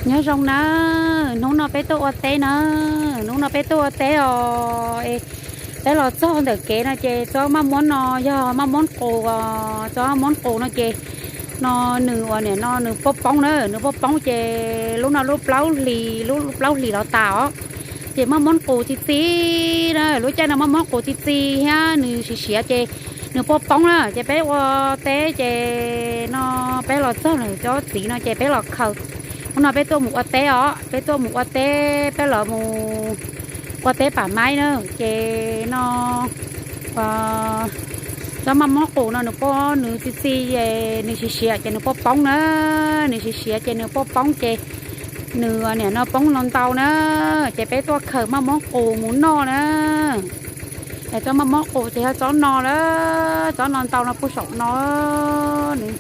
Nyob zoo na, hnub no peb tuaj ua teb na, hnub no peb tuaj ua teb os. Peb los txog ntawm kev no ces tsob maj muab no yog maj muab qus os, tsob maj muab qus no ces no nws ua niam no nws poob poob na, nws poob poob ces lub no lub plaub hlis, lub plaub hlis los tas os. Ces maj muab qus txi txi na, lub caij no maj muab qus txi txi thiab nws siav siav ces nws poob poob na, ces peb ua teb ces no peb los txog lawm cov txiv no ces peb los khaws. Hnub no peb tuaj mus ua teb os, peb tuaj mus ua teb, peb los mus ua teb pam maib na, ces no tsob maj muab qus no nws poob, nws txi txi, nws siav siav ces nws poob poob na, nws siav siav ces nws poob poob ces nws niam no poob no ntau na, ces peb tuaj khaws maj muab qus mus noj na. Es tsob maj muab qus ces yog tsob no lawm, tsob no ntau no puag saum no, nws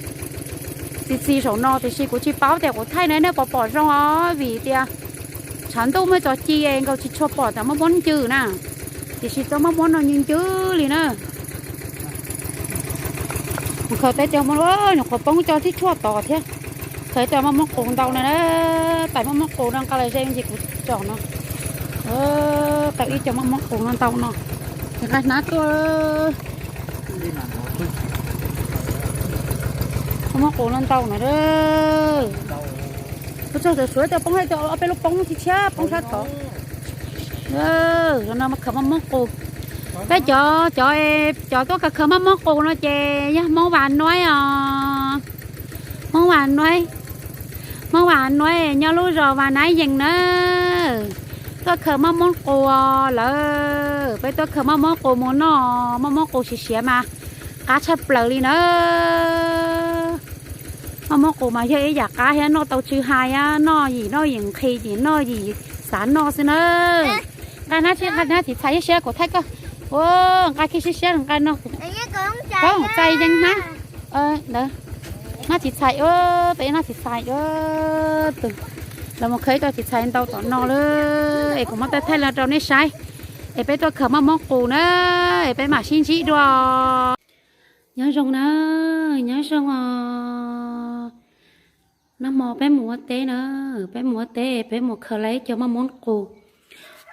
txi txi saum no tiam sis kuv tsis paub tias kuv thaij no nej puas pom zoo os, vim tias tshav ntuj muaj tso ci nkaus tsis tshua pom cov maj muab ncw na, tiam sis tsob maj muab no ncw ncw li na. Mus khaws teb cov maj muab, nyuam qhuav poob cov tib tshuaj tod thiab. Khaws cov maj muab qus ntau no na, tais maj muab qus no nqa los ze ntsis kuv tsom no. Tau ib co maj muab qus no ntau no, nqa hnab tuaj. Maj muab qus no ntau no. Kuv txog tau suav cov poob, cov ob peb lub poob tsis tshiab poob sab tod. Zoo no mas khaws maj muab qus. Peb cov, cov, cov tuaj khaws khaws maj muab qus no ces yog Hmoob Vas Nuaib os. Hmoob Vas Nuaib, Hmoob Vas Nuaib nyob lub zos Vas Nab Yees na. Tuaj khaws maj muab qus lawm, peb tuaj khaws maj muab qus mus noj, maj muab qus siav siav mas qab tshaj plaws li na. Maj muab qus mas yog ib yam qab thiab, noj tau tsw hais, noj yim noj yim nqhis, yim noj yim xav noj xwb na. Nqa hnab, nqa hnab txiv txhais siab siab kuv thaij koj. Ua, nqa kiag siab siab nqa no. Koj txais yees hnab. Hnab txiv txhais, tus hnab txiv txhais, tus, los mus khaws ib co txiv txhais ntau tom no lawm es kuv muab thaij thaij los rau nej saib. Es peb tuaj khaws maj muab qus na, es peb mam sib ntsib dua. Nyob zoo na, nyob zoo os. Nag hmo peb mus ua teb na, peb mus ua teb peb mus khaws lawm ib co maj muab qus.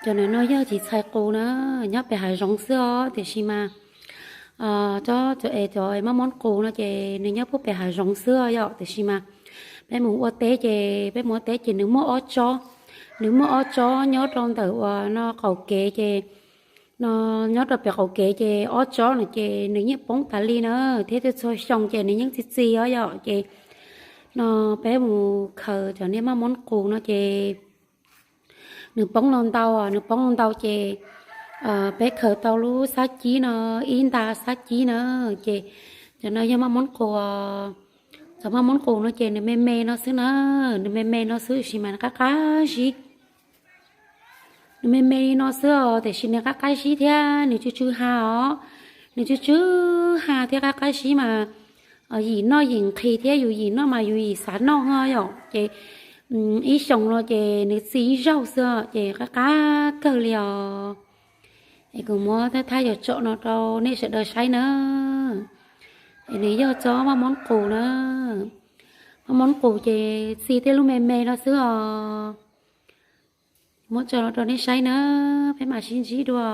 Cov no yog txiv txhais qus na, nyob pem hav zoov xwb os, tiam sis mas cov, cov es cov maj muab qus no ces nws nyob puag pem hav zoov xwb yom, tiam sis mas peb mus ua teb ces, peb mus ua teb ces nws muaj ob tsob, nws muaj ob tsob nyob rau ntawm uas no qaum kev ces, no nyob rau pem qaum kev ces ob tsob no ces nws yeej poob tas li na, thiab txhua xyoo ces nws yeej txi txi os yom, ces no peb mus khaws cov niag maj muab qus no ces nws poob los ntau, nws poob los ntau ces peb khaws tau lub xab cib no, ib nta xab cib na, ces cov no yog maj muab qus. Cov maj muab qus no ces nws me me no xwb na, nws me me no xwb tiam sis mas nws qab qab zib. Nws me me li no xwb os, tiam sis nws qab qab zib thiab nws tsw tsw ha os. Nws tsw tsw ha thiab qab qab zib mas yim noj yim nqhis thiab, yus yim noj mas yus yim xav noj ho yom, ces ib xyoos no ces nws txi ib zaug xwb ces qab qab kawg li os. Es kuv muab thaij thaij yog tsom no rau nej sawv daws saib na. Es nws yog tsob maj muab qus na. Maj muab qus ces txi tej lub me me no xwb os. Muab tso no rau nej saib na, peb mam sib ntsib dua.